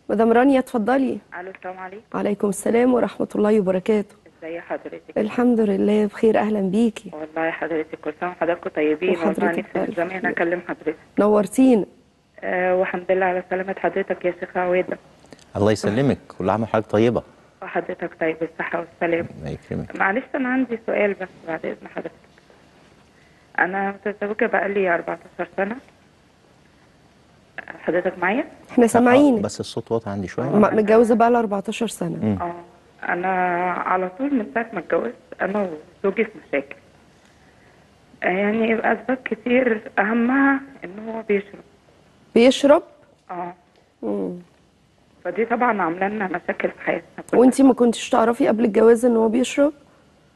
مدام رانيا اتفضلي. الو، السلام عليكم. وعليكم السلام ورحمة الله وبركاته. ازي حضرتك؟ الحمد لله بخير، اهلا بيكي. والله حضرتك كل سنة وحضراتكم طيبين. والله نفسي من زمان اكلم حضرتك. نورتينا. والحمد لله على سلامه حضرتك يا شيخه عويده. الله يسلمك، كل عام وحضرتك طيبة. وحضرتك طيب، بالصحة والسلامة. الله يكرمك. معلش انا عندي سؤال بس بعد اذن حضرتك. انا متزوجة بقالي 14 سنة. حضرتك معايا؟ احنا سامعينك بس الصوت واطي عندي شوية. متجوزة بقى لها 14 سنة. انا على طول من ساعة ما اتجوزت انا وزوجي في مشاكل، يعني اسباب كتير، اهمها ان هو بيشرب. بيشرب؟ فدي طبعا عامله لنا مشاكل في حياتنا كلها. وانتي ما كنتيش تعرفي قبل الجواز ان هو بيشرب؟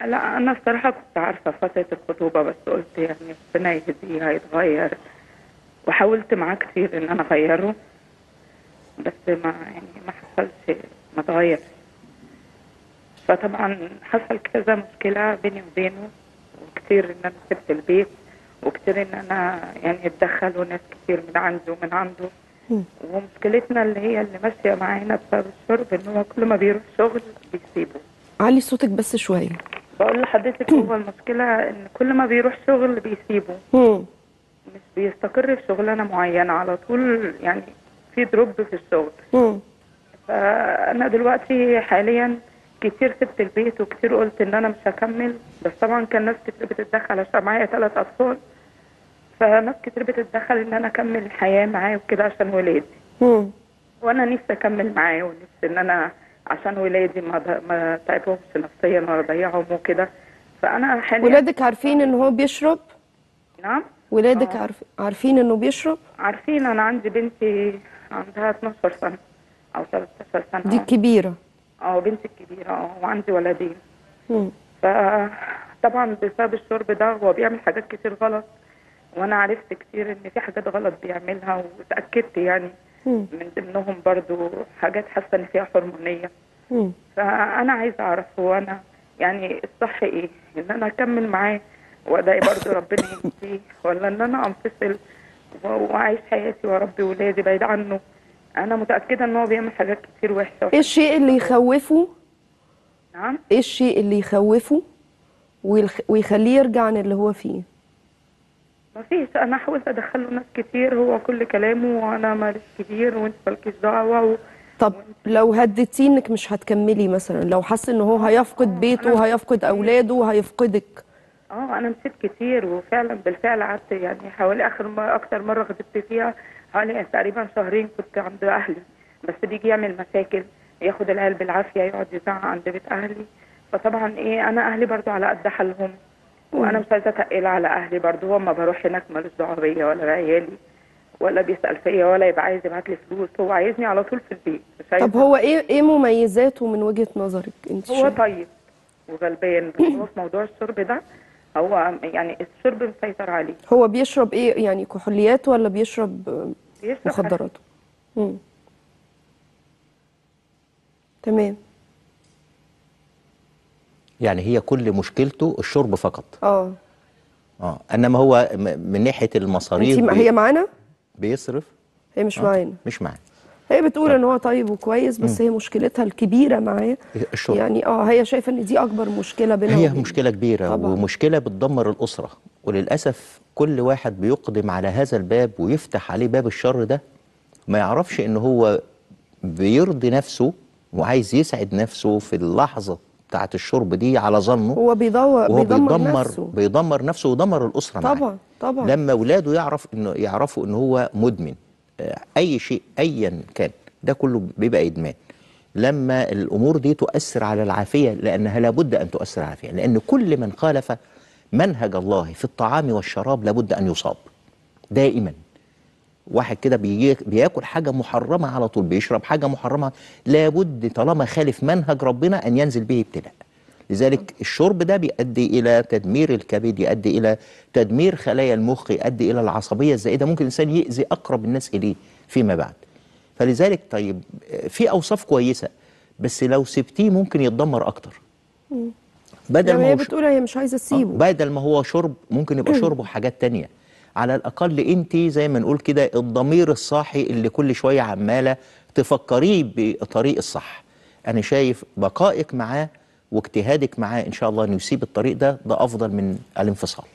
لا، انا الصراحة كنت عارفه فترة الخطوبة، بس قلت يعني ربنا يهديه هيتغير، وحاولت معاه كتير ان انا اغيره، بس ما يعني ما حصلش، ما اتغيرش. فطبعا حصل كذا مشكلة بيني وبينه، وكتير ان انا سبت البيت، وكتير ان انا يعني اتدخلوا ناس كتير من عنده ومن عنده. ومشكلتنا اللي هي اللي ماشية معانا بسبب الشرب ان هو كل ما بيروح شغل بيسيبه. علي صوتك بس شوية. بقول لحضرتك هو المشكلة ان كل ما بيروح شغل بيسيبه. مش بيستقر في شغلانة معينة على طول، يعني في دروب في الشغل. فانا دلوقتي حاليا كتير سبت البيت، وكتير قلت ان انا مش هكمل، بس طبعا كان ناس كتير بتتدخل عشان معايا 3 اطفال، فناس كتير بتتدخل ان انا اكمل الحياة معاه وكده عشان ولادي. وانا نفسي اكمل معاه، ونفسي ان انا عشان ولادي ما تعبهمش نفسيا ولا اضيعهم وكده. فانا حاليا. ولادك عارفين ان هو بيشرب؟ نعم. ولادك عارفين انه بيشرب؟ عارفين. انا عندي بنتي عندها 12 سنة او 13 سنة. دي الكبيرة؟ بنتي الكبيرة، وعندي ولدين. فطبعا بسبب الشرب ده هو بيعمل حاجات كتير غلط، وانا عرفت كتير ان في حاجات غلط بيعملها، واتاكدت يعني. من ضمنهم برضو حاجات حاسه ان فيها حرمانيه. فانا عايزه اعرف هو انا يعني الصح ايه؟ ان انا اكمل معاه وادعي برضو ربنا يهديه، ولا ان انا انفصل واعيش حياتي واربي ولادي بعيد عنه؟ انا متاكدة ان هو بيعمل حاجات كتير وحشة. ايه الشيء اللي يخوفه؟ نعم. ايه الشيء اللي يخوفه ويخليه يرجع عن اللي هو فيه؟ مفيش. انا حاولت ادخله ناس كتير، هو كل كلامه وانا ماليش كبير وانت مالكيش دعوه طب لو هددتيه انك مش هتكملي مثلا، لو حس ان هو هيفقد بيته وهيفقد اولاده وهيفقدك. انا مشيت كتير، وفعلا بالفعل قعدت يعني حوالي اخر مرة، اكتر مرة غضبت فيها حوالي تقريبا شهرين كنت عند اهلي، بس بيجي يعمل مشاكل، ياخد العيال بالعافية، يقعد يزعق عند بيت اهلي. فطبعا ايه، انا اهلي برضو على قد حالهم، وانا مش عايزه اتقل على اهلي برضو. هو ما بروح هناك مالوش دعوه بيا ولا بعيالي، ولا بيسال فيا، ولا يبقى عايز يبعت لي فلوس، هو عايزني على طول في البيت. مش عايز. طب هو ايه مميزاته من وجهه نظرك انت؟ هو طيب وغلبان، بس هو في موضوع الشرب ده هو يعني الشرب مسيطر عليه. هو بيشرب ايه يعني، كحوليات ولا بيشرب مخدرات؟ تمام. يعني هي كل مشكلته الشرب فقط. انما هو من ناحية المصاريف. هي معانا؟ بيصرف. هي مش معانا. مش معانا. هي بتقول ان هو طيب وكويس، بس هي مشكلتها الكبيرة معاه الشرب. يعني هي شايفه ان دي اكبر مشكلة بينها. هي مشكلة كبيرة طبعا. ومشكلة بتدمر الاسرة، وللاسف كل واحد بيقدم على هذا الباب ويفتح عليه باب الشر ده ما يعرفش ان هو بيرضي نفسه وعايز يسعد نفسه في اللحظة بتاعت الشرب دي على ظنه. هو بيدمر نفسه، بيدمر نفسه ويدمر الاسرة معاه. طبعا طبعا. لما اولاده يعرفوا ان هو مدمن اي شيء ايا كان، ده كله بيبقى ادمان. لما الامور دي تؤثر على العافية، لانها لابد ان تؤثر على العافية، لان كل من خالف منهج الله في الطعام والشراب لابد ان يصاب دائما. واحد كده بياكل حاجة محرمة على طول، بيشرب حاجة محرمة، لابد طالما خالف منهج ربنا ان ينزل به ابتلاء. لذلك الشرب ده بيؤدي الى تدمير الكبد، يؤدي الى تدمير خلايا المخ، يؤدي الى العصبية الزائدة، ممكن الانسان يؤذي اقرب الناس اليه فيما بعد. فلذلك طيب في اوصاف كويسة، بس لو سبتيه ممكن يتدمر اكتر. بدل ما هي بتقول هي مش عايزه تسيبه، بدل ما هو شرب ممكن يبقى شربه حاجات تانية. على الاقل انت زي ما نقول كده الضمير الصاحي اللي كل شوية عماله تفكريه بالطريق الصح. انا شايف بقائك معاه واجتهادك معاه ان شاء الله انه يسيب الطريق ده، ده افضل من الانفصال.